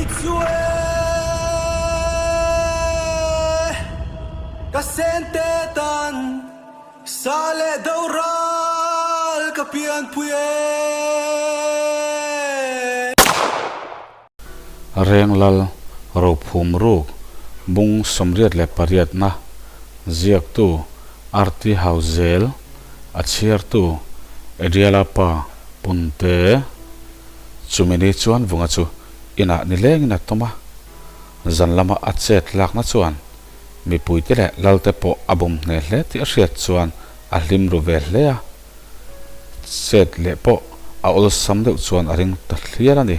Kei chu e ka sente tan sa leh do ral ka pianpui e. Renglal Rophum Ruk Bung 88 na ziaktu Arti Hauzel a chhiartu Adriala pa Punte Chumi ni chuan Vunga chu inah ni lengin a tawm a, zan lama a chet lakna chuan mipuite leh lalte pawh a bum hneh hle tih a hriat chuan a hlim ru ve hle a, chet leh pawh a awlsam deuh chuan a ring ta hliar a ni.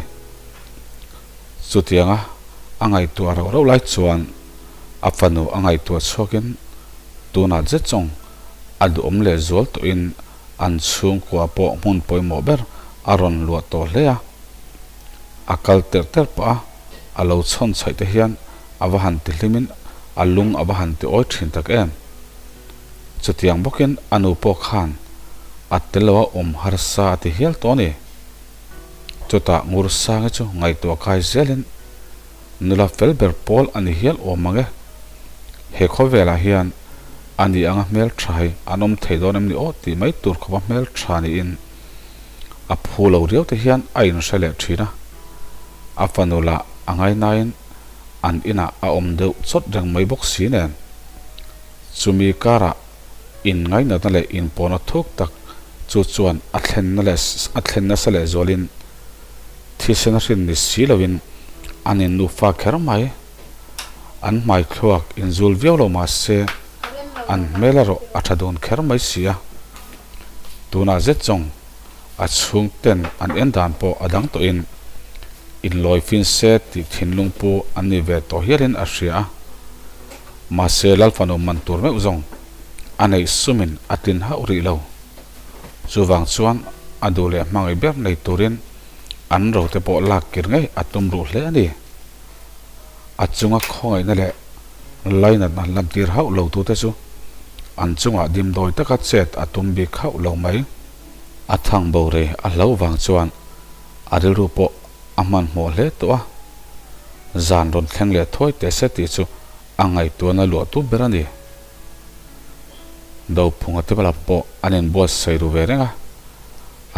Chutianga a ngaihtuah rauh rauh lai chuan a fanu a ngaihtuah chhuakin tunah zet zawng a duhawm leh zual tawhin An chhungkua pawh hmun pawimawh ber a rawn luah tawh hle a, a kal terh terh pah a, a lo chhawn chhaih te hian a va han ti hlimin a lung a va han ti awi thin tak em. Chutiang bawkin a nu pawh khan a tel lo a awm harsa a ti hial tawh a ni. Chutah Ngursangi chu ngaihtuah kai zelin Nula fel ber pawl a ni hial awm ang e. He khawvelah hian a ni anga hmel tha hi an awm thei dawn em ni aw tih mai tur khawpa hmel tha niin a phu lo riau te hian a inhre leh thin a. A fanu lah a ngainain an inah a awm deuh chawt reng mai bawk si nen. Chumi karah inngainatna leh inpawhna thuk tak chu chuan a thlenna leh a thlen nasa leh zualin Thisen a hrin ni si loin an in nufa kher mai. An hmai thluak inzul viau lo mah se an hmel erawh a tha dun kher mai si a. Tunah zet zawng a chhung ten an en dan pawh a dang tawhin inlawi fin se tih thinlung pu an ni ve tawh hialin a hria a. Mahse Lalfanu man tur meuh zawng a neih sumin a tlin hauh rih lo. Chuvang chuan a duh leh hmangaih ber nei turin an rote pawh lak kir ngei a tum ruh hle a ni. A chunga khawngaihna leh lainat an lantir hauh lo tute chu an chungah dimdawi taka chet a tum bik hauh lo mai. A thang bo rei a hlo vang chuan a rilru pawh a hmanhmawh hle tawh a, zan rawn thleng leh thuai teh se tih chu a ngaihtuahna luahtu ber a ni. Dophunga te lam pawh an inbuatsaih ru ve reng a,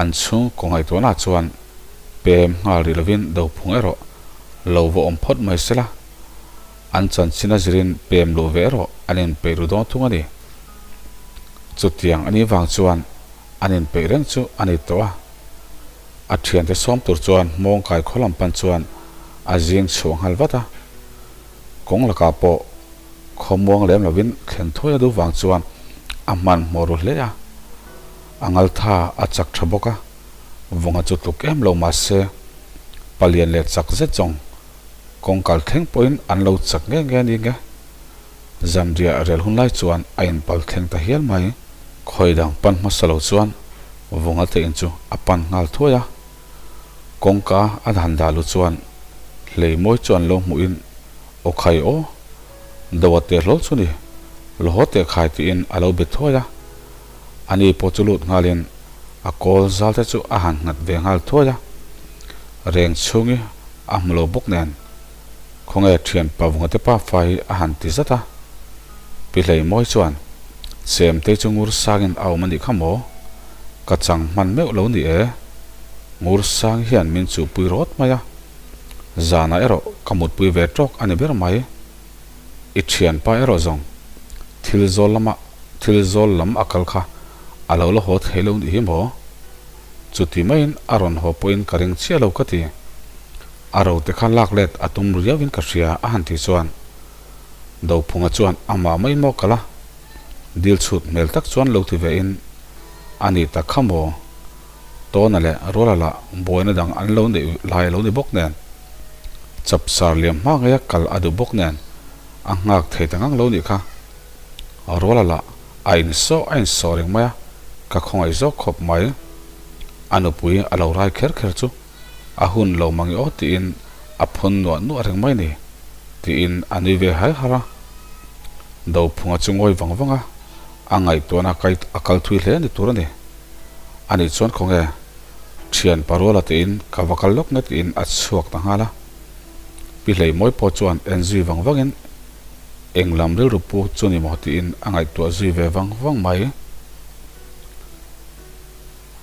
an chhungkaw ngaihtuahna chuan pem nghal rih lovin Dophung erawh lo va awm phawt mai sela, an chanchin a zirin pem luh ve erawh an inpeih ru dawn thung a ni. Chutiang a nih vang chuan an inpeih reng chu a ni tawh a, a thiante sawm tur chuan hmawngkai khaw lam pan chuan a zing chhuah nghal vat a, kawng lakah pawh Khawmuang lem lovin thlen thuai a duh vang chuan a hmanhmawh ru hle a, a ngaltha a chak tha bawk a, vunga chu tluk em lo mahse palian leh chak zet zawng kawngkal thleng pawhin an lo chak nge nge a ni nge. Zanriah rel hun lai chuan a inpal thleng ta hial mai. Khawi dang pan hmasa lo chuan vunga te in chu a pan nghal thuai a, kawngka a han dah lu chuan hleimawi chu an lo hmuhin Aw khai aw, do a teh hlawl chu ni, lahaw teh khai tiin a lo be thuai a. Ani pawh chu lut nghalin a kawl zal te chu a han nghat ve nghal thuai a. Reng chhungi a hmu lo bawk nen, khawnge thian pavunga te pa fa hi a han ti zat a. Pi Hleimawi chuan, Chemtei chu ngur sangin a awm a nih kha maw? Ka chang hman meuh lo ni e. Ngur sang hian min chuhpui rawt mai a. Zanah erawh ka mutpui ve tawk a ni ber mai. I thianpa erawh zawng thil zawl lama thil zawl lam a kal kha a lo la haw thei lo nih hi maw? Chuti maiin a rawn haw pawhin ka ring chiah lo ka ti. A rote kha lak let a tum riauin ka hria a han tih chuan Dophunga chuan amah mai maw kal a, dil chhut hmel tak chuan lo ti ve in a ni tak kha maw? Tawna leh Ruala lah buaina dang an lo neih lai a lo ni bawk nen, chapsar liam hma ngeia kal a duh bawk nen a nghak thei ta ngang lo nih kha. Ruala lah a insawh a insawh reng mai a, ka khawngaih zawk khawp mai. A nupui a lo rai kher kher chu a hun lo mang i aw tiin a phun nuah nuah reng mai ni tiin a nui ve har har a. Dophunga chu ngawi vang vang a, a ngaihtuahna a kal thui hle ni tur a ni. A nih chuan khawnge? Thian paruala tiin ka va kal lawk nge tiin a chhuak ta nghal a. Pi Hleimawi pawh chuan en zui vang vangin eng lam rilru pu chu ni maw tiin a ngaihtuah zui ve vang vang mai.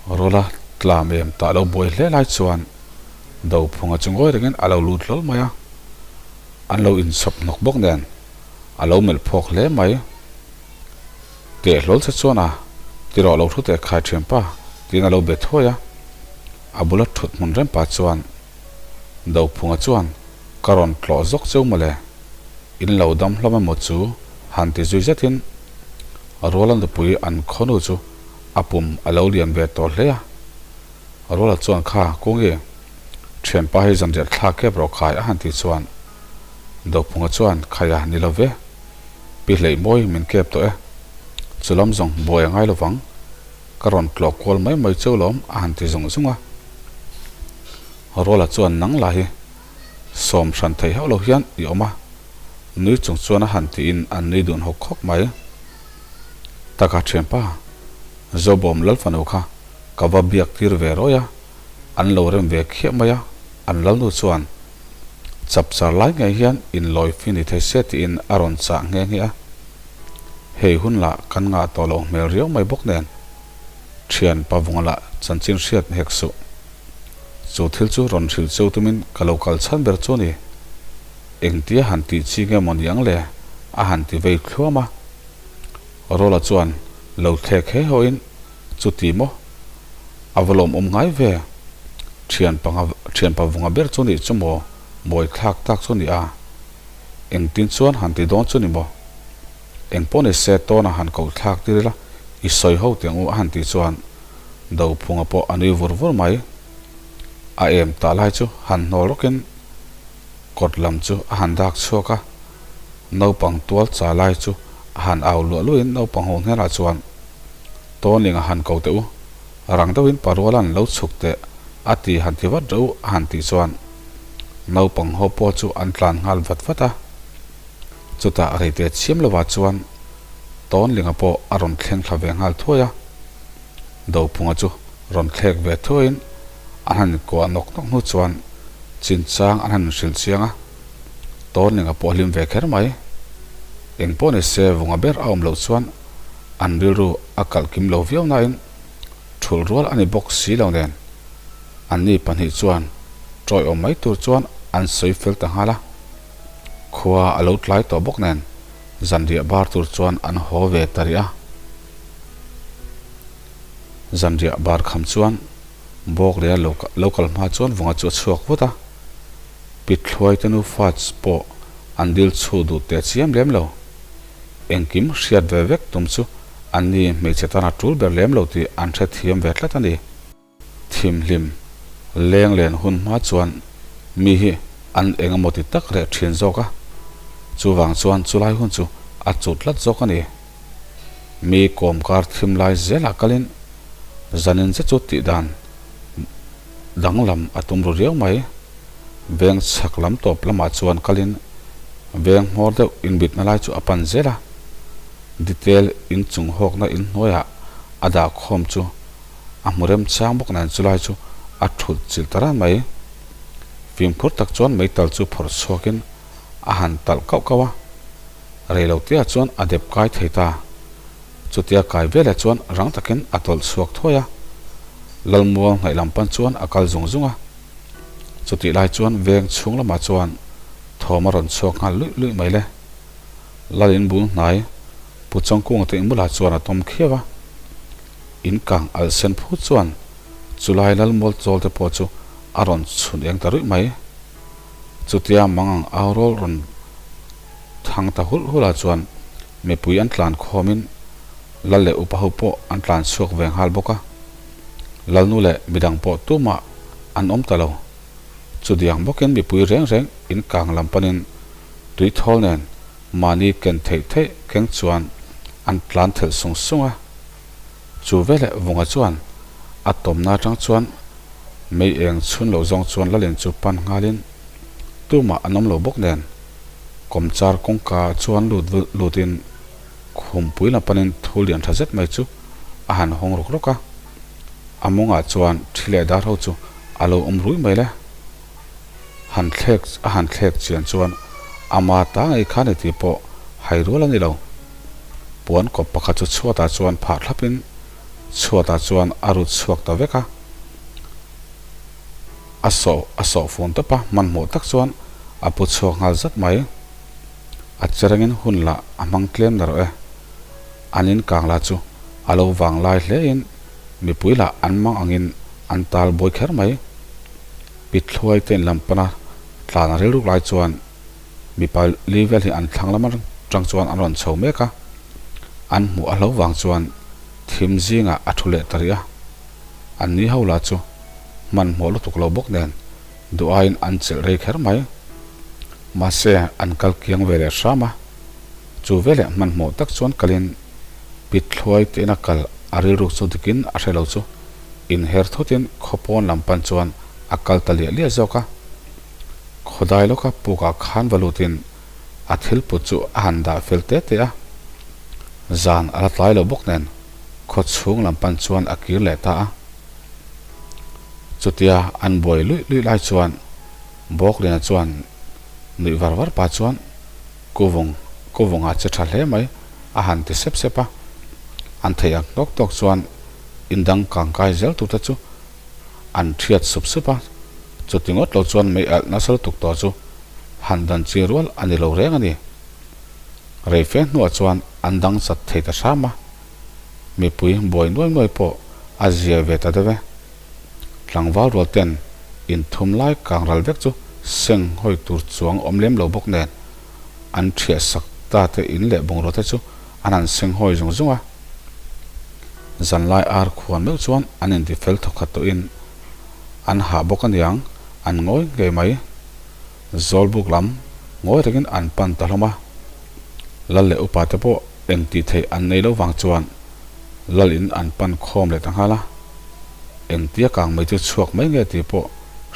Rawla tlam em tah lo buai hle lai chuan Dophunga chu ngawi rengin a lo lut hlawl mai a, an lo inchhawp hnawk bawk nen a lo melh phawk hle mai. Teh hlawl che chuan a ti rawh lo thu teh khai thian pa tiin a lo be thuai a, a bula thut hmun rem pa chuan Dophunga chuan ka rawn tlawh zawk cheu mawle, in lo dam hlawm emaw chu han ti zui zetin Ruala nupui an khawnu chu a pum a lo lian ve tawh hle a. Ruala chuan kha Kungi, thianpa hi zanriah thlak kep rawh khai a han tih chuan Dophunga chuan Khaia ni lo ve, pi hleih mawi min kep tawh e, chu lam zawng buai a ngai lo vang, ka rawn tlawh kual mai mai cheu lawm a han ti zung zung a. Ruala chuan nang lah hi sawm hran theih hauh lo hian i awm a, nui chung chuan a han tiin an nui dun hawk hawk mai. Taka thianpa, Zobawm Lalfanu kha ka va biak tir ve rawih a, an lo rem ve khiah mai a, an lalnu chuan chapchar lai ngei hian inlawi fi ni thei se tiin a rawn chah nghe nghe a. Hei hun lah kan ngah tawh loh hmel riau mai bawk nen, thian pavunga lah chanchin hriat hek suh. Chu thil chu rawn hrilh cheu tumin ka lo kal chhan ber chu a ni. Engtia han tih chi nge maw niang le? a han ti vei thluam a. Rawla chuan lo thlek he hawiin, Chuti maw? A va lawmawm ngai ve. Thian panga thian pavunga ber chu nih chu maw? Mawi thlak tak chu ni a. Engtin chuan han ti dawn chu ni maw? Engpawh ni se tawna han koh thlak tir ila i sawi ho teh ang u a han tih chuan Dophunga pawh a nui vur vur mai. A em tah lai chu han hnawl rawkin kawt lam chu a han dak chhuak a, naupang tual cha lai chu a han au luah luahin naupang ho hnenah chuan Tawnling a han ko teh u, rang deuhin parualan lo chhuk teh a ti han ti vat reuh a han tih chuan naupang ho pawh chu an tlan nghal vat vat a. Chutah reite chhiam lovah chuan Tawnlinga pawh a rawn thleng thla ve nghal thuai a, Dophunga chu rawn thlek ve thuaiin an han inkuah nawk nawk hnu chuan chinchang an han inhrilh chiang a, Tawnlinga pawh a hlim ve kher mai. Engpawh ni se vunga ber a awm loh chuan an rilru a kalh kim lo viau nain thulh rual a ni bawk si lo nen anni pahnih chuan tawi awm mai tur chuan an sawi fel ta nghal a. Khua a lo tlai tawh bawk nen zanriah bar tur chuan an haw ve ta rih a. Zanriah bar kham chuan bawk leh a lo kal hma chuan vunga chu a chhuak vut a. Pithluai te nufa pawh an dil chhu duh teh chiam lem lo. Engkim hriat ve vek tum chu anni hmeichhe tana tul ber lem lo tih an hrethiam ve tlat a ni. Thimhlim leng len hun hma chuan mi hi an eng emaw ti tak reh thin zawk a, chuvang chuan chulai hun chu a cut tlat zawk a ni. Mi kawmkar thim lai zelah kalin zanin che chu tih dan danglam a tum ru riau mai. Veng chhak lam tawp lamah chuan kalin veng hmawr deuh inbitna lai chu a pan zel a, detail inchung hawkna inhnuaiah a dah khawm chu A hmu remchang bawk nen chulai chu a thut chilh ta ran mai. Fimkhur tak chuan meital chu phawrh chhuakin a han talh kauh kauh a, reiloteah chuan a dep kai thei ta. Chutia kai veleh chuan rang takin a tawlh chhuak thuai a, Lalmual hnaih lam pan chuan a kal zung zung a. Chutih lai chuan veng chhung lamah chuan thawm a rawn chhuak nghal luih luih mai le. Lal in bul hnai Pu Chawngkunga te inbulah chuan a tawm khiau a. In kang alh sen phut chuan chulai Lalmual chawl te pawh chu a rawn chhun eng ta ruih mai. Chutia mangang au rawl rawn thang ta hulh hulh ah chuan mipui an tlan khawmin Lal leh upa ho pawh an tlan chhuak ve nghal bawk a. Lalnu leh midang pawh tumah an awm ta lo. Chudiang bawkin mipui reng reng in kang lam panin tui thawl nen mahni ken theih theih keng chuan an tlan thelh sung sung a. Chu veleh Vunga chuan a tawmna atang chuan mei eng chhun loh zawng chuan Lalin chu pan nghalin tumah an awm lo bawk nen kawmchar kawngka chuan lut lutin khumpui lam panin thu lian tha zet mai chu a han hawng rawk rawk a. A mawngah chuan thi leh dar ho chu a lo awm rui mai le. Han thlek a han thlek chian chuan ama ta ngei kha ni tih pawh hai rual a ni lo. Puan kawp pakhat chu chhuatah chuan phah thlapin chhuatah chuan a rut chhuak ta vek a. A sawh a sawh fun tawp a, hmanhmawh tak chuan a pu chhuak nghal zat mai. A cherengin hun lah a hmang tlem na rawh e. An in kang lah chu a lo vang lai hlein mipui lah an mang angin an tal buai kher mai. Pithluai te in lam pana tlan a rilruk lai chuan mipa li vel hi an thlang lam atang chuan an rawn chho mek a, an hmuh a hlo vang chuan thim zingah a thu leh ta rih a. An ni ho lah chu hmanhmawh lutuk lo bawk nen duh aiin an chelh rei kher mai. Mahse an kal kiang ve leh hram a, chu veleh hmanhmawh tak chuan kalin Pithluai te ina kal a rilruk chu dikin a hre lo chu inher thutin khaw pawn lam pan chuan a kal ta liah liah zawk a. Khawdai lawka pukah khan va lutin a thil put chu a han dah fel te te a. Zan a la tlai lo bawk nen khaw chhung lam pan chuan a kir leh ta a. Chutia an buai luih luih lai chuan Bawkliana chuan nuih var var pah chuan Kuvung, Kuvunga che tha hle mai a han ti sep sep a. An theih ang tawk tawk chuan indang kangkai zel turte chu an thiat sup sup a, chuti ngawt lo chuan mei alh nasa lutuk tawh chu han dan chi rual a ni lo reng a ni. Rei fe hnuah chuan an dang chat thei ta hram a, mipui buai nuai nuai pawh a zia ve ta deuh e. Tlangval rual ten inthum lai kang ral vek chu seng hawi tur chuang awm lem lo bawk nen an thiah sak ta te in leh bungrua te chu an han seng hawi zung zung a. Zanlai ar khuan meuh chuan an inti fel thawkhat tawhin an hah bawk aniang an ngawi ngei mai. Zawlbuk lam ngawi rengin an pan ta hlawm a. Lal leh upa te pawh eng tih theih an nei lo vang chuan lal in an pan khawm leh ta nghal a. Engtia kang mai chu chhuak mai nge tih pawh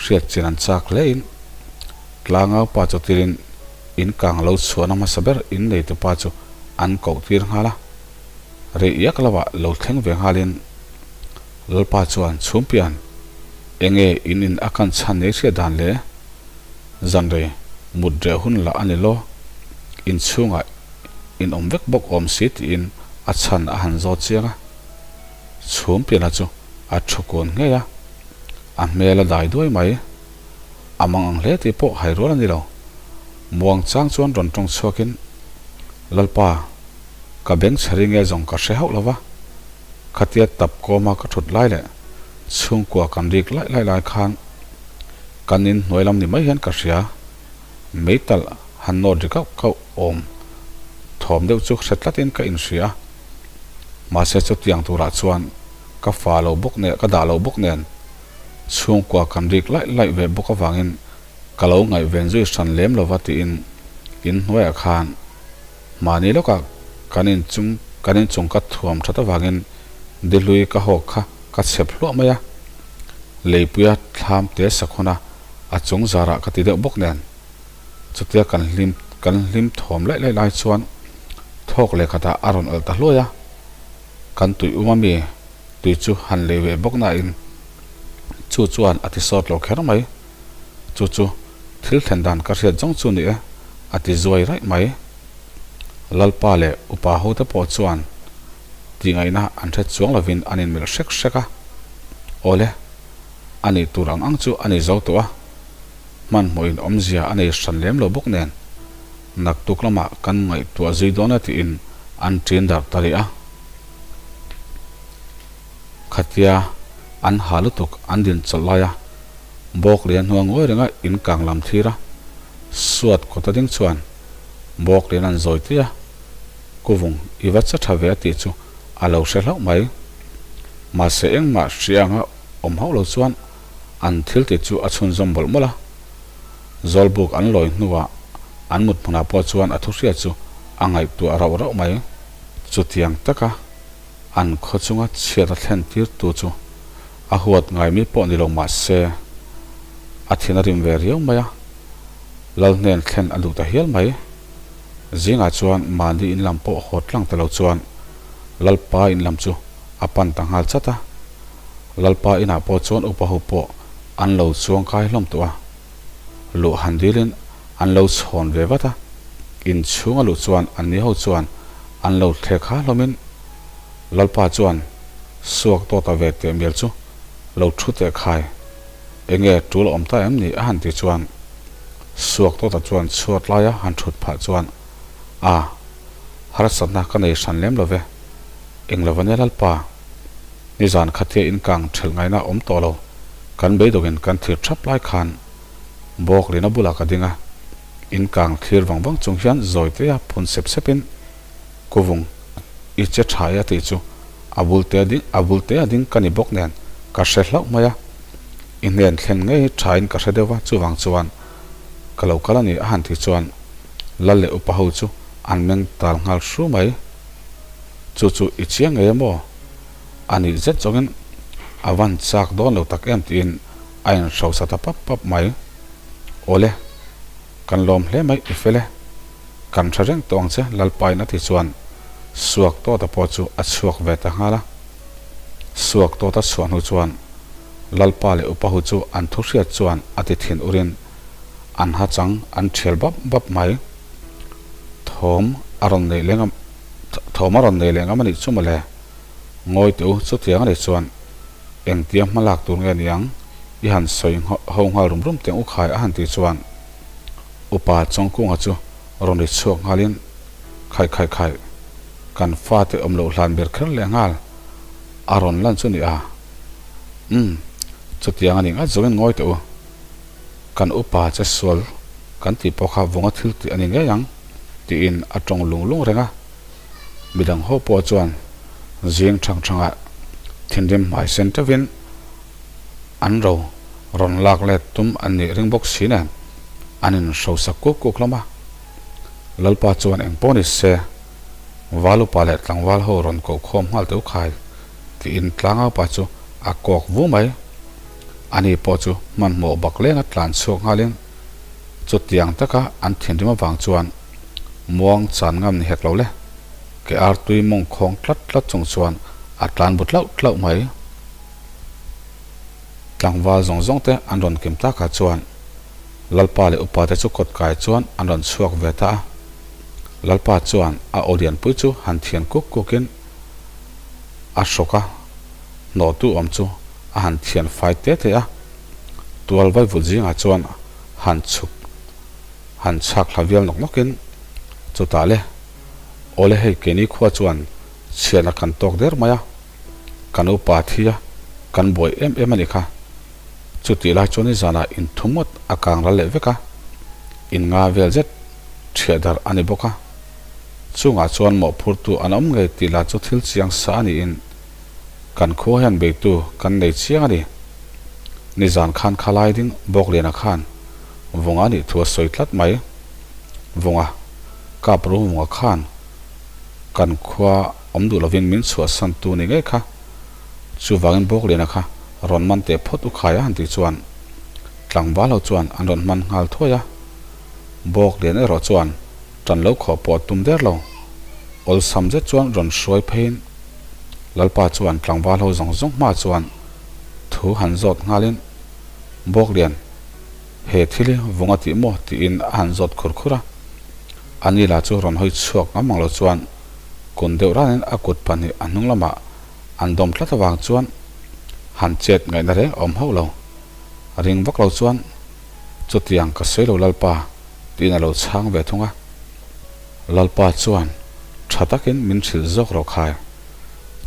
hriat chian an chak hle in Tlangau pa chu tirin in kang lo chhuahna hmasa ber in neitu pa chu an koh tir nghal a. Rei iak lo ah lo thleng ve nghal in Lalpa chuan Chhumpian enge in in a kan chhan nei hriat dan le? Zanrei mut reh hun lah a ni lo, in chhungah in awm vek bawk awm si tiin a chhan a han zawt chiang a. Chhumpiana chu a thu kun ngei a, a hmel a dai duai mai. A mang ang hle tih pawh hai rual a ni lo. Muang chang chuan rawn tawng chhuakin, Lalpa, ka beng chhe ri nge zawng ka hre hauh lo va, khatia tap kawma ka thut lai leh chhungkua kan rik laih laih lai khan kan in hnuai lam ni mai hian ka hria. Meitalh han nawt ri kauh kauh awm thawm deuh chu hre tlatin ka inhria a, mahse chutiang turah chuan ka fa lo bawk nen, ka dah lo bawk nen chhungkua kan rik laih laih ve bawk avangin ka lo ngaihven zui hran lem lova tiin in hnuaiah khan mahni lawkah kan inchung kan inchung ka thuam that avangin dihlui ka hawk kha ka chhep hluah mai a, leipuia thlam te sakhuna a chung zarah ka ti deuh bawk nen chutia kan hlim kan hlim thawm laih laih lai chuan thawk leh khatah a rawn alh ta hluai a, kan tui um ami tui chu han lei ve bawk nain chu chuan a ti sawt lo kher mai, chu chu thil thlen dan ka hriat zawng chu ni e a ti zuai raih mai. Lalpa leh upa ho te pawh chuan tihngaihna an hre chuang lovin an inmelh hrek hrek a, Awle, a nih tur ang ang chu a ni zo tawh a, hmanhmawhin awmzia a nei hran lem lo bawk nen naktuk lamah kan ngaihtuah zui dawn e tiin an ṭin darh ta rih a. Khatia an ha lutuk an din chawlh lai a, bawk lian hnua ngawi renga in kang lam thlir a, suat kawta ding chuan bawk lian an zawi tih a, Kuvung i va che tha ve a tih chu a lo hre hlauh mai. Mahse engmah hria anga awm hauh lo chuan an thil tih chu a chhunzawm mawlh mawlh a. Zawlbuk an lawi hnuah an mut hmunah pawh chuan a thuhria chu a ngaihtuah rauh rauh mai. Chutiang taka an khaw chunga chhiat a thlen tir tu chu a huat ngai mi pawh ni lo mah se a thin a rim ve riau mai a, lal hnen thlen a duh ta hial mai. Zingah chuan mahni in lam pawh haw tlang ta lo chuan Lalpa in lam chu a pan ta nghal chat a. Lalpa inah pawh chuan upa ho pawh an lo chuang kai hlawm tawh a. Luh han dilin an lo chhawn ve vat a, in chhunga luh chuan anni ho chuan an lo thlek ha hlawmin Lalpa chuan suak tawta ve teh mial chu lo thu teh khai, enge tul a awm ta em ni a han ti chuan suak tawta chuan chhuat laia han thut phah chuan a harsatna ka nei hran lem lo ve, eng lo ania Lalpa, nizan khatia in kang thelh ngaihna awm tawh lo, kan beidawngin kan thir thap lai khan Bawk lina bulah ka ding a, in kang thlir vang vang chung hian zawi tea phun sep sepin Kuvung i che tha e a tih chu a bul te ding a bul te a ding ka ni bawk nen ka hre hlauh mai a, i hnen thlen ngei thain ka hre deuh va chuvang chuan ka lo kal a ni a han tih chuan Lal leh upa ho chu an meng tal nghal hru mai. Chu chu i chiang ngei a maw? A nih zet zawngin a van chak dawn lo tak em tiin a inhrosa ta pap pap mai. Awle, kan lawm hle mai i fel e. Kan hre reng tawh ang che Lalpain a ti chuan Suak Tawta pawh chu a chhuak ve ta nghal a. Suak Tawta chhuah hnu chuan Lalpa leh Upahu chu an thu hriat chuan a ti thin urin an ha chang an thial bap bap mai. Thawm a rawn neih leh ngam thawm a rawn nei leh ngam a nih chu mawle. Ngawi teh u, chutiang a nih chuan engtia hma lak tur nge niang i han sawi ho nghal rum rum teng u khai a han tih chuan Upa Chawngkunga chu rawn ri chhuak nghalin Khai khai khai, kan fate awm loh hlan ber kher leh nghal a rawn lan chu ni a. Umm, chutiang a nih ngat zawngin ngawi teh u, kan upa che sual kan tih pawh kha vunga thil tih a ni ngei ang tiin a tawng lung lung reng a. Midang ho pawh chuan zing thang thangah thinrim hmai sen teuhin an ro rawn lak let tum an nih ring bawk si nen an inhrosak kuk kuk hlawm a. Lalpa chuan eng pawh ni se, Valupa leh tlangval ho rawn koh khawm nghal teuh khai tiin tlangaupa chu a kawk vu mai. Ani pawh chu hmanhmawh bak lenga tlan chhuak nghalin chutiang taka an thinrim avang chuan Muang chan ngam ni hek lo le. Ke artui mawng khawng tlat tlat chung chuan a tlan bu tlauh tlauh mai. Tlangval zawng zawng te an rawn kim takah chuan Lalpa leh upa te chu kawt kai chuan an rawn chhuak ve ta a. Lalpa chuan a aw lianpui chu han thian kuk kukin a hrawk a, hnawhtu awm chu a han thian fai te te a. Tual vaivut zingah chuan han chhuk Han chhak hla vial nawk nawkin, Chutah le, awle hei keini khua chuan chhiatna kan tawk der mai a, kan upa thi a, kan buai em em a nih kha. Chutih lai chuan nizanah inthum ngawt a kang ral leh vek a, in nga vel zet thiah darh a ni bawk a. Chungah chuan mawhphurtu an awm ngei tih lah chu thil chiang sa a niin kan khua hian beitu kan nei chiang a ni. Nizan khan khalai ding Bawkliana khan Vunga nih thu a sawi tlat mai. Vunga, Kap ru Vunga khan kan khua awm duh lovin min chhuahsan tu ni ngei kha. Chuvangin Bawkliana kha rawn man teh phawt u khai a han tih chuan tlangval ho chuan an rawn hman nghal thuai a. Bawkliana erawh chuan tan lo khawh pawh a tum der lo. Awlsam zet chuan rawn hruai pheiin Lalpa chuan tlangval ho zawng zawng hma chuan thu han zawt nghalin Bawklian, he thil hi vung a tih maw? tiin a han zawt khur khur a. Anila chu rawn hawi chhuak ngam ang lo chuan kun deuh ranin a kut pahnih a hnung lamah an dawm tlat avang chuan han chet ngaihna reng a awm hauh lo. Ring vak lo chuan, Chutiang ka sawi lo Lalpa, tiin a lo chhang ve thung a. Lalpa chuan, Tha takin min hrilh zawk rawh khai.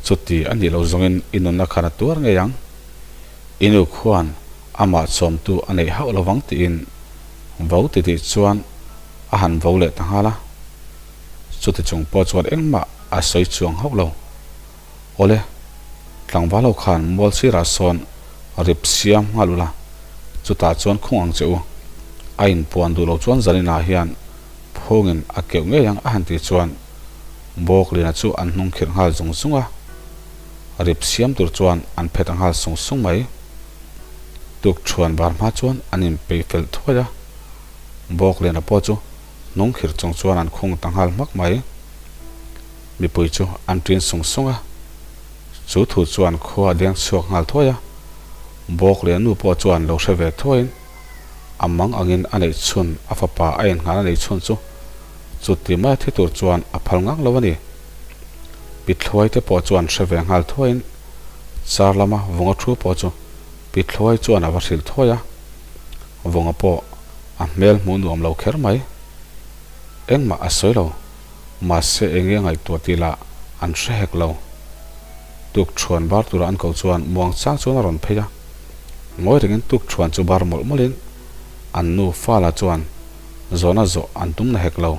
Chuti a nih loh zawngin i nunna khan a tuar ngei ang. I nu khuan amah chawmtu a neih hauh lovang tiin vo ti tih chuan a han vo leh ta nghal a. Chuti chung pawh chuan engmah a sawi chuang hauh lo. Awle, tlangval ho khan mual sirah sawn rip siam nghal ula, chutah chuan khung ang che u. A inpuan duh lo chuan zaninah hian phungin a keuh ngei ang a han tih chuan Bawkliana chu an hnung khirh nghal zung zung a. Rip siam tur chuan an phet nghal sung sung mai. Tuk thuan bar hma chuan an inpeih fel thuai a, Bawkliana pawh chu hnung khir chung chuan an khung ta nghal hmak mai. Mipui chu an ṭin sung sung a, chu thu chuan khua a deng chhuak nghal thuai a, Bawkliana nu pawh chuan lo hre ve thuaiin. A mang angin a neih chhun, a fapa a innghan a neih chhun chu chuti maia thi tur chuan a phal ngang lo a ni. Pithluai te pawh chuan hre ve nghal thuaiin char lama Vunga thu pawh chu Pithluai chuan a va hrilh thuai a. Vunga pawh a hmel hmuh nuam lo kher mai. Engmah a sawi lo. Mahse enge ngaihtuah tih lah an hre hek lo. Tuk thuan bar tura an ko chuan muang chang chuan a rawn phei a. Ngawi rengin tuk thuan chu bar mawlh mawlhin an nu Fala chuan zawhna zawh an tum na hek lo.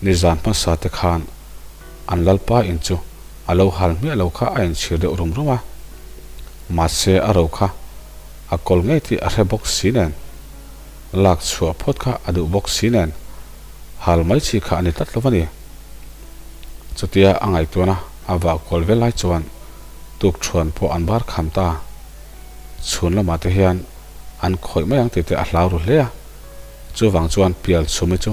Nizan hmasa te khan an lalpa in chu a lo hal hmiah lo kha a inchhir deuh rum rum a. Mahse a ro kha a kawl ngei tih a hre bawk si nen. Lak chhuah phawt kha a duh bawk si nen. Hal mai chi kha a ni tlat lo a ni. Chutia a ngaihtuahna a vah kual vel lai chuan tuk thuan pawh an bar kham ta. Chhun lamah te hian an khawih mai ang tih te a hlau ru hle a. Chuvang chuan pial chhumi chu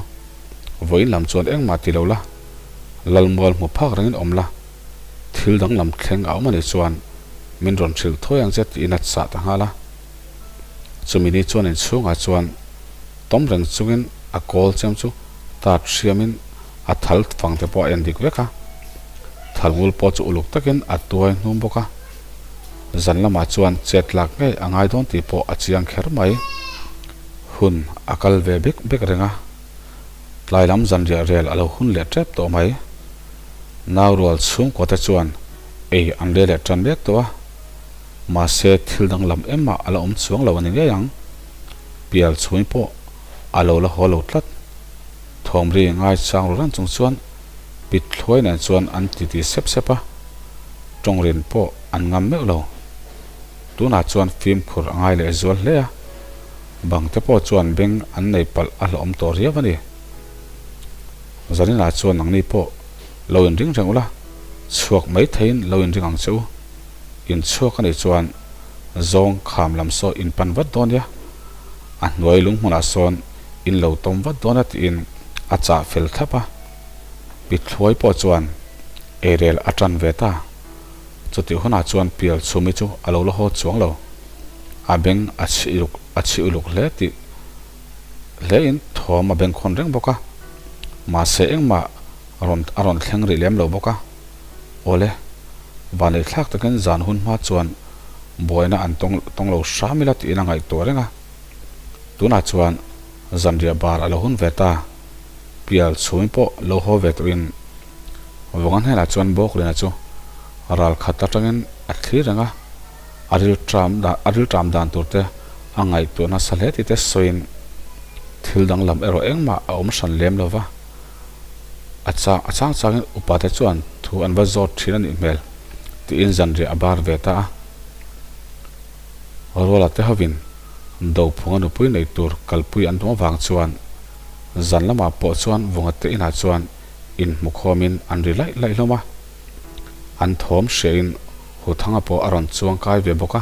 vawiin lam chuan engmah ti lo la, Lalmual hmu phak rengin awm la, thil danglam thleng a awm a nih chuan min rawn hrilh thuai ang che tiin a chah ta nghal a. Chumi ni chuan inchhungah chuan tawm reng chungin a kawl chem chu tat hriamin a thal fang te pawh a en dik vek a, thal ngul pawh chu uluk takin a tuai hnum bawk a. Zan lamah chuan chet lak ngei a ngai dawn tih pawh a chiang kher mai. Hun a kal ve bik bik reng a, tlai lam zanriah rel a lo hun leh tep tawh mai. Nau rual chhungkua te chuan ei an rel leh tan mek tawh a, mahse thil danglam emah a la awm chuang lo a ni ngei ang. Pial chhung pawh a lo la haw lo tlat. Thawmri ngaichang ru ran chung chuan pit thluai nen chuan an titi sep sep a, tawngrin pawh an ngam meuh lo. Tunah chuan fimkhur a ngai leh zual hle a, bang te pawh chuan beng an nei palh a hlawhawm tawh riau a ni. Zaninah chuan nangni pawh lo inring reng ula, chhuak mai theiin lo inring ang che u. Inchhuak a nih chuan zawng kham lam saw in pan vat dawn nia, a hnuai lung hmunah sawn in lo tawm vat dawn a tiin a chah fel thlap a. Pi Thluai pawh chuan eirel a tan ve ta. Chutih hunah chuan Pial Chhumi chu a lo la haw chuang lo. A beng a chhi uluk a chhi uluk hle tih hlein thawm a bengkhawn reng bawk a. Mahse engmah rawn a rawn thleng rih lem lo bawk a. Awle, vaneihthlak takin zan hun hma chuan buaina an tawng tawng lo hram ila tiin a ngaihtuah reng a. Tunah chuan zanriah bar a lo hun ve ta. Pial chhung pawh lo haw ve tawhin Vawnga hnenah chuan Bawklina chu ral khat atangin a thlir reng a, a rilṭam dan a rilṭam dan tur te a ngaihtuah nasa hle tih te sawiin thil danglam erawh engmah a awm hran lem lo va. A chang a chang changin upa te chuan thu an va zawt thin a nih hmel tiin zanriah a bar ve ta a. Ruala te hovin Dophunga nupui nei tur kalpui an tum avang chuan zan lamah pawh chuan Vunga te inah chuan inhmukhawmin an ri laih laih hlawm a. An thawm hriain Huthanga pawh a rawn chuang kai ve bawk a.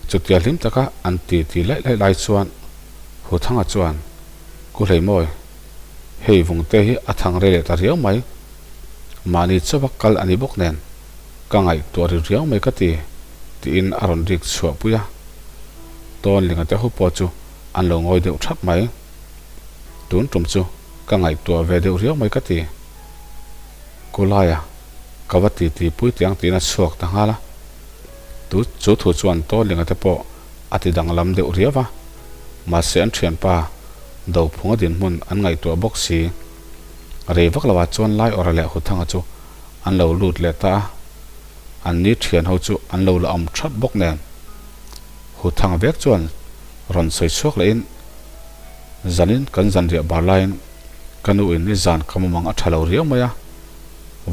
Chutia hlim taka an titi laih laih lai chuan Huthanga chuan, Ku Hleimawi, Hei vungte hi a thang rei leh ta riau mai. Mahni chauha kal a ni bawk nen ka ngaihtuah ri riau mai ka ti, tiin a rawn rik chhuah pui a. Tawnlinga te ho pawh chu an lo ngawi deuh thap mai. Tun tum chu ka ngaihtuah ve deuh riau mai ka ti. Kulaia ka va titi pui teh ang tiin a chhuak ta nghal a. Tu chu thu chuan Tawnlinga te pawh a ti danglam deuh riau a, mahse an thianpa Dophunga dinhmun an ngaihtuah bawk si. Rei vak lovah chuan Laiawrha leh Huthanga chu an lo lut leh ta a, an ni thian ho chu an lo la awm thap bawk nen. Huthanga vek chuan rawn sawi chhuak lehin, Zanin kan zanriah bar laiin ka nu in ni zan ka mumang a tha lo riau mai a,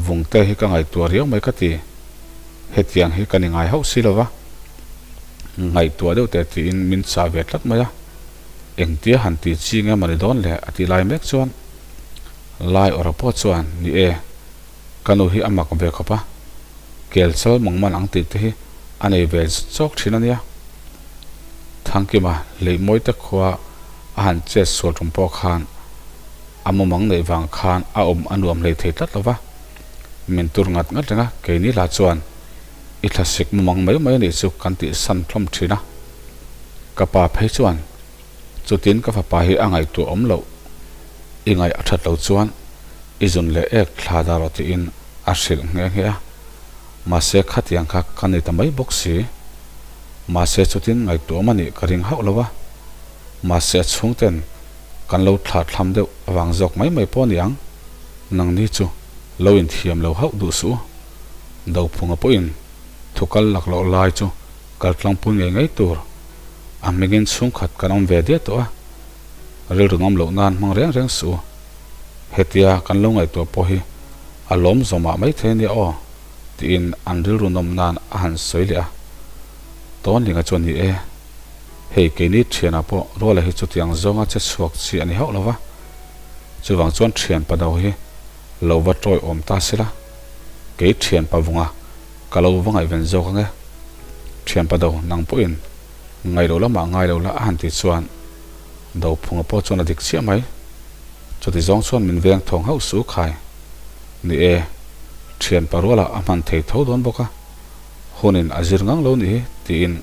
vungte hi ka ngaihtuah riau mai ka ti. Hetiang hi ka ni ngai hauh si lova, ngaihtuah deuh teh tiin min chah ve tlat mai a. Engtia han ti chi nge mawni dawn le a tih lai mek chuan Lai awrha pawh chuan ni e, ka nu hi a mak ve khawp a, kel chal mangman ang tih te hi a nei ve chawk thin a nia. Thangkima Hleihmawi te khua a han chet sual tum pawh khan a mumang neih vang khan a awm a nuam hlei thei tlat lo va, min tur ngat ngat reng a, keini lah chuan i thlasik mumang mai mai a nih chu kan tih san hlawm thin a. Ka pa phei chuan, Chutin ka fapa hi a ngaihtuah awm loh, i ngaih a that lo chuan i zun leh ek thla dah rawh tiin a hrilh nghe nghe a. Mahse khatiang kha ka ni ta mai bawk si. Mahse chutin ngaihtuah awm a nih ka ring hauh lo a. Mahse a chhungten kan lo thlah thlam deuh avang zawk mai mai pawh a ni ang. Nangni chu lo inthiam lo hauh duh suh u. Dophunga pawhin thu kal lak loh lai chu kal tlangpui ngei ngei tur a hmingin chhungkhat kan awm ve diah tawh a, rilru nawm loh nan hmang reng reng suh u. Hetia kan lo ngaihtuah pawh hi a lawm zawmah mai thei a nia aw tiin an rilru nawm nan a han sawi leh a. Tawnlinga chuan ni e, hei keini thianah pawh Ruala hi chutiang zawnga che chhuak chi a ni hauh lo va, chuvang chuan thian pa do hi lo va tawi awm ta sela, kei thian pa vunga Ka lo va ngaihven zawk ang e. Thianpa do, nang pawhin ngaih loh lamah ngai lo la a han tih chuan Dophunga pawh chuan a dik chiah mai. Chuti zawng chuan min veng thawng hauh su khai. Ni e, thianpa rualah a hman thei tho dawn bawk a, hunin a zir ngang lo nih hi tiin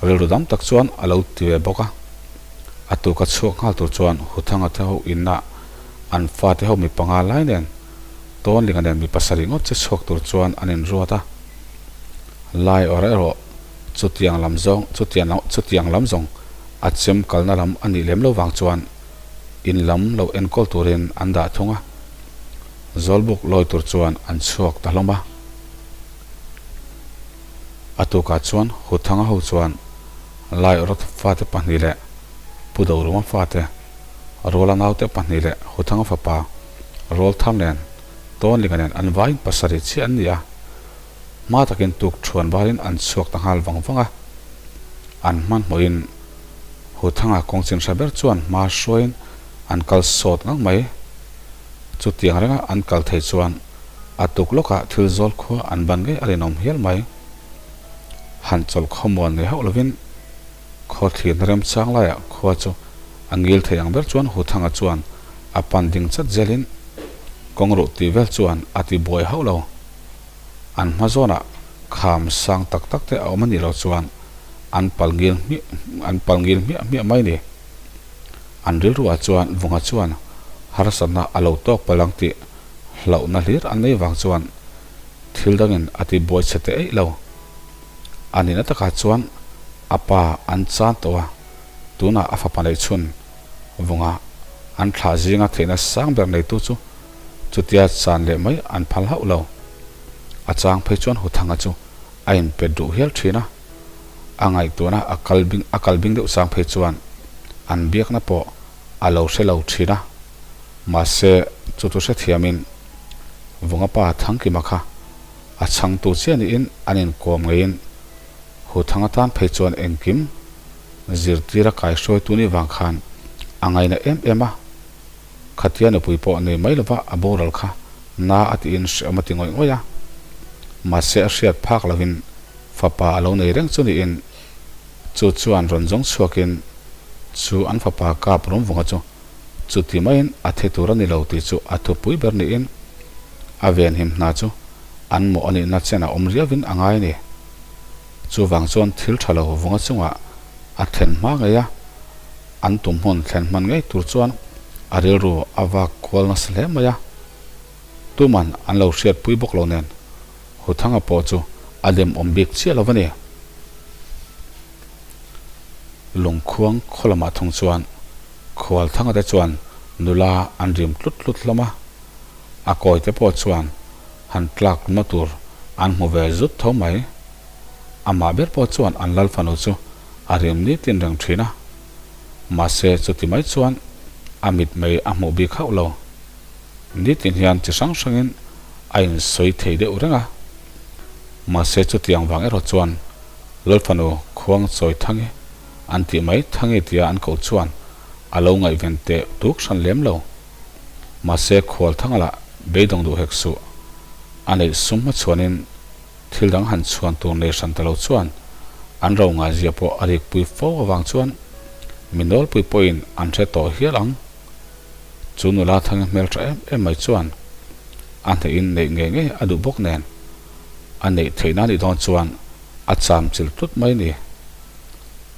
rilru dam tak chuan a lo ti ve bawk a. A tuka chhuak nghal tur chuan Huthanga te ho inah an fate ho mi panga lai nen Tawnlinga nen mi pasarih ngawt che chhuak tur chuan an inruat a, lai awrh erawh chutiang lam zawng chutiang chutiang lam zawng a chem kalna lam a nih lem lo vang chuan in lam lo enkawl turin an dah thung a, Zawlbuk lawi tur chuan an chhuak ta hlawm a. A tukah chuan Huthanga ho chuan lai awrh fate pahnih leh Pu Doruma fate Ruala naute pahnih leh Huthanga fapa Rawlthar nen Tawnlinga nen an vaiin pasarih chiah an ni a, hma takin tuk thuan varin an chhuak ta nghal vang vang a. An hmanhmawhin Huthanga kawngchin hre ber chuan hma hruaiin an kal sawt ngang mai. Chutiang renga an kal thei chuan a tuk lawkah thil zawl khua an ban ngei a rinawm hial mai. Han chawlh khawmuan ngei hauh lovin Khaw thlirna remchang laiah khua chu a ngil thei ang ber chuan Huthanga chuan a pan ding chat zelin kawng ruh tih vel chuan a ti buai hauh lo. An hma zawnah kham sang tak tak te a awm a nih loh chuan an pal ngil hmiah an pal ngil hmiah hmiah mai ni. An rilruah chuan Vunga chuan harsatna a lo tawk palh ang tih hlauhna hlir an nei vang chuan thil dangin a ti buai chhe teh eih lo. A nihna takah chuan a pa an chan tawh a, tunah a fapa neih chhun vunga an thlah zinga theihna sang ber neitu chu chutia chan leh mai an phal hauh lo. A chang phei chuan Huthanga chu a inpet duh hial thin a, a ngaihtuahna a kal bing a kal bing deuh chang phei chuan an biakna pawh a lo hre lo thin a, mahse chu chu hrethiamin Vunga pa Thangkima kha A chhangtu chiah niin an inkawm ngeiin Huthang atan phei chuan engkim zirtira kaihruaitu nih vang khan a ngaina em em a, khatia nupui pawh nei mai lova a boral kha na a tiin hreawm a ti ngawih ngawih a. Mahse a hriat phak lovin fapa a lo nei reng chu niin chu chuan rawn zawng chhuakin chu an fapa kap rumvunga chu Chuti maiin a thi tur a ni lo tih chu a thupui ber niin a venhim hna chu an mawh a nihna chen a awm riauin a ngai a ni. Chuvang chuan thil tha lo vunga chungah a thlen hma ngei a, an tum hmun thlen hman ngei tur chuan a rilru a vak kual nasa hle mai a. Tuman an lo hriatpui bawk lo nen Huthanga pawh chu a demawm bik chiah lo a ni. Lungkhuang khaw lamah thung chuan Khualthanga te chuan nula an rim tlut tlut hlawm a, a kawi te pawh chuan han tlak luma tur an hmu ve zut tho mai. Amah ber pawh chuan an lal fanu chu a rim nitin reng thin a, mahse chuti mai chuan a mitmei a hmuh bik hauh lo. Nitin hian chi hrang hrangin a insawi thei deuh reng a, mahse chutiang vang erawh chuan Lalfanu khuang chawi thangi an tih mai thangi tia an koh chuan a lo ngaihven teh tuk hran lem lo. Mahse khual thanga lah beidawng duh hek suh. A neih sum hma chhuanin thil dang han chhuan tur nei hran ta lo chuan an ro ngaizia pawh a rikpui fo avang chuan mi nawlpui pawhin an hre tawh hial ang. Chu nula thangi hmeltha em em mai chuan a hnehin neih ngei ngei a duh bawk nen a neih theihna nih dawn chuan a cham chil tlut mai a ni.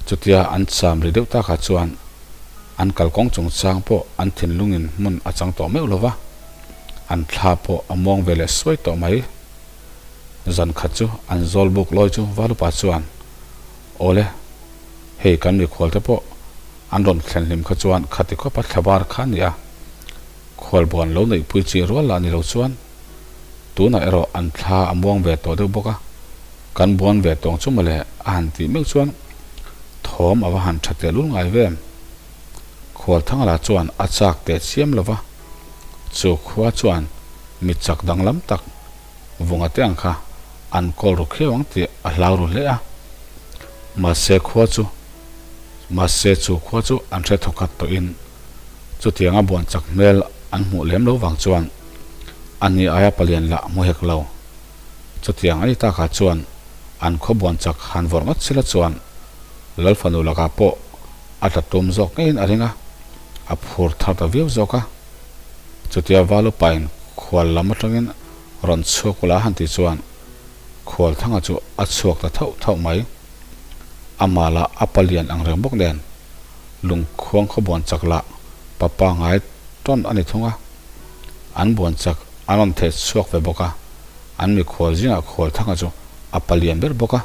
Chutia an cham ri deuh takah chuan an kalkawng chungchang pawh an thinlungin hmun a chang tawh meuh lo va, an thla pawh a muang ve leh suai tawh mai. Zan khat chu an zawl buk lawi chu Valupa chuan, Awle, hei kan mikhualte pawh an rawn thlen hlim kha chuan khati khawpa thlabar kha a ni a, khualbuan lo neihpui chi rual lah ni lo chuan tunah erawh an thla a muang ve tawh deuh bawk a, kan buan ve tawng chu mawle a han tih meuh chuan thawm a va han tha tehlul ngai ve em. Khualthanga lah chuan a chak teh chiam lo va, chu khua chuan mi chak danglam tak vunga te ang kha an kawl ru khiau ang tih a hlau ru hle a. Mahse khua chu mahse chu khua chu an hre thawkhat tawhin chutianga buan chak hmel an hmuh lem lo vang chuan a ni aia palian lah hmu hek lo. Chutiang a ni takah chuan an khaw buan chak han vawrh ngawt sila chuan Lalfanu lakah pawh a tla tum zawk ngeiin a ring a, a phur thar ta viau zawk a. Chutia Valupain khual lam atangin rawn chhuak ula han tih chuan Khualthanga chu a chhuak ta thauh thauh mai. Amah lah a palian ang reng bawk nen lungkhuang khaw buan chak lah pa pangai tawn a ni thung a. An buan chak an rawn theh chhuak ve bawk a, an mikhual zingah Khualthanga chu a palian ber bawk a.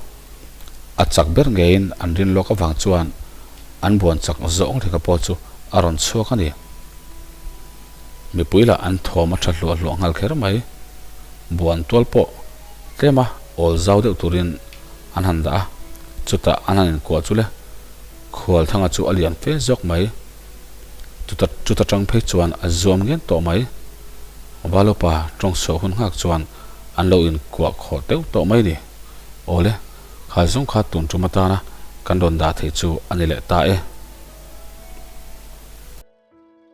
A chak ber ngeiin an rin lawk avang chuan an buan chak zawng hleka pawh chu a rawn chhuak a ni. Mipui lah an thawm a tha hluah hluah nghal kher mai. Buan tual pawh tlema awl zau deuh turin an han dah a, chutah an han inkuah chu le, Khualthanga chu a lian fe zawk mai. Chuta chuta tang phei chuan a zuam ngen tawh mai. Valopa tawngsuah hun nghak chuan an lo inkuah khawh deuh tawh mai ni. Awle, kha zawng kha tun tum atana kan rawn dah theih chu a ni leh ta e.